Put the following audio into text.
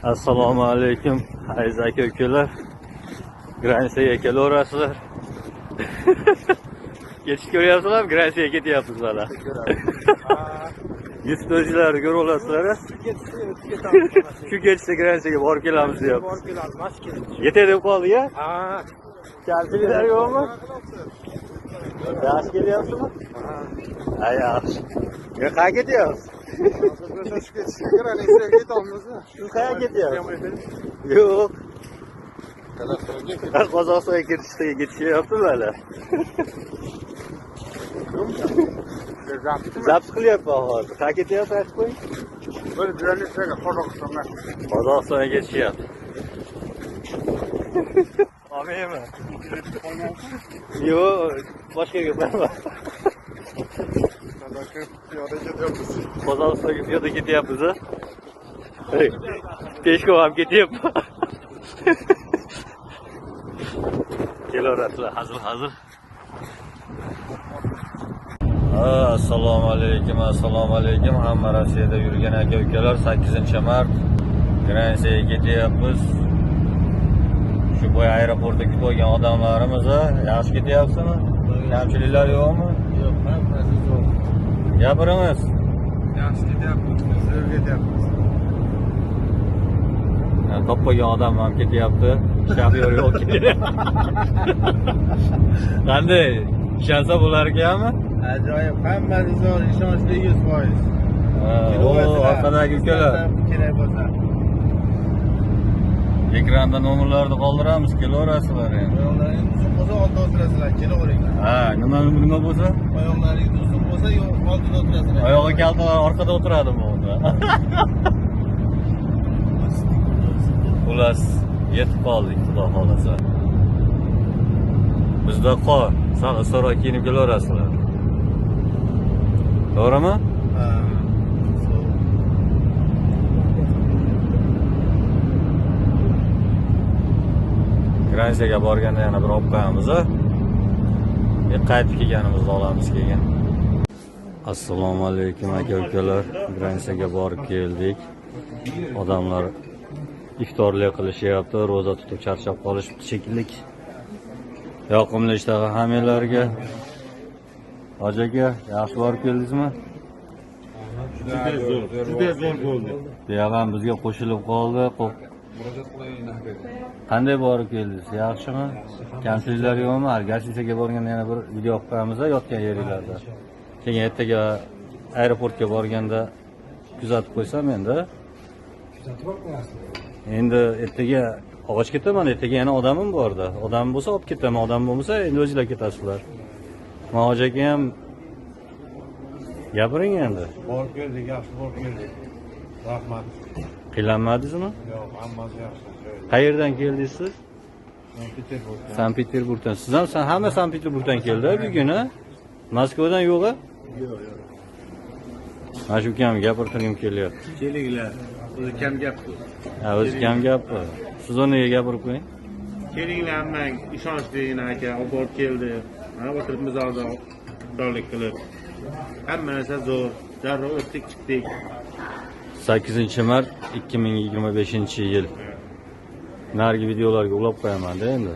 Assalomu alaykum aziz aka ukalar. Gransiyaga kelaverasizlar. Ketish ko'ryapsizlarmi? Gransiyaga ketyapmiz mana. Yurtdoshlarni ko'rib olasizlar. Shu ketishda Gransiyaga borib kelamiz deyapmiz. Borib kelamiz, mana shu ketish. Yetay deb qoldik a? Ha. Kamchiliklar yo'qmi? Yaxshi kelyapsizmi? Ha, yaxshi. Yo, qayerga ketyapsiz? Shu ketishga Gransiyaga ketamiz. Siz qayerga ketyapsiz? Yo'q. Qozog'istonga ketishda ketishyapti hali. Zabt qilyapman hozir. Qayerga ketyapsiz aytib qo'ying. Bir Gransiyaga, Qozog'istonga. Qozog'istonga ketishyapti. Olmaymi? Yo'q, boshqa yerga borma. Piyoda ketyapmiz. Qozog'istonga piyoda ketyapmiz, a? Peshkov ham ketyapti. Kelaverasizlar, hazil hazil. Assalomu alaykum, assalomu alaykum. Hamma Rossiyada yurgan aka ukalar 8-mart Gransiyaga ketyapmiz. Shu boya aeroportda kutib olgan odamlarimiz, yaxshi ketyapsizmi? Kamchiliklar yo'qmi? Yo'q, hammasi zo'r. Gapiramiz. Yaxshi ketyapmiz, zo'r ketyapmiz. Topmagan odam ham ketyapti. Shofyor yo'q ketyapti. Qanday? Ishonsa bo'lar ekanmi? Ajoyib, hammasi zo'r, ishonchli 100%. O, orqadagi ukalar. Kerak bo'lsa. Ekranda nomerlarni qoldiramiz, kelaverasizlar endi. Oyoqlaringiz uzun bo'lsa oldida o'tirasizlar, kelaveringlar. Ha, nima bo'lsa? Oyoqlaringiz uzun bo'lsa yo'q, oldida o'tirasizlar. Oyog'i kaltalar orqada o'tiradimi unda? Xullas, yetib qoldik, xudo xolasa. Bizda qor, sal issiqroq kiyinib kelaverasizlar. To'g'rimi? Ha. Gransiyaga borganda yana bir olib qo'yamiz, a? Qaytib kelganimizda olamiz keyin. Assalomu alaykum aka ukalar. Gransiyaga borib keldik. Odamlar iftorlik qilishyapti, ro'za tutib charchab qolishibdi shekilli. Yoqimli ishtaha hammanglarga. Hoji aka, yaxshi borib keldingizmi? Juda zo'r, juda zo'r bo'ldi. Buyog'i bizga qo'shilib qoldi. Qanday borib keldingiz? Yaxshimi? Kamchiliklar yo'qmi? Gastinisaga borganda yana bir video qilib qo'yamiz, yotgan yeringlarda. Keyin ertaga aeroportga borganda kuzatib qo'ysam endi. Kuzatib qo'yasiz. Endi ertaga og'och ketaman, ertaga yana odamim borda. Odamim bo'lsa olib ketaman, odam bo'lmasa endi o'zinglar ketasizlar. Hoji aka ham gapiring endi. Borib keldik, yaxshi borib keldik. Rahmat. Qiynalmadingizmi? Yo'q, hammasi yaxshi. Qayerdan keldingiz siz? Sankt-Peterburgdan. Sankt-Peterburgdan. Siz ham hamma Sankt-Peterburgdan keldi bugun, ha? Moskvadan yo'q-a? Yo'q, yo'q. Mana shu ukam gapirtirgim kelyapti. Kelinglar. O'zi kam gap bu. Ha, o'zi kam gap. Siz o'rniga gapirib qo'ying. Kelinglar hammang, ishonchligini aka olib borib keldi. Mana o'tiribmiz hozir iftorlik qilib. Hamma narsa zo'r. Darrov o'tdik, chiqdik. 8-mart 2025-yil. Narigi videolarga ulab qo'yaman-da endi.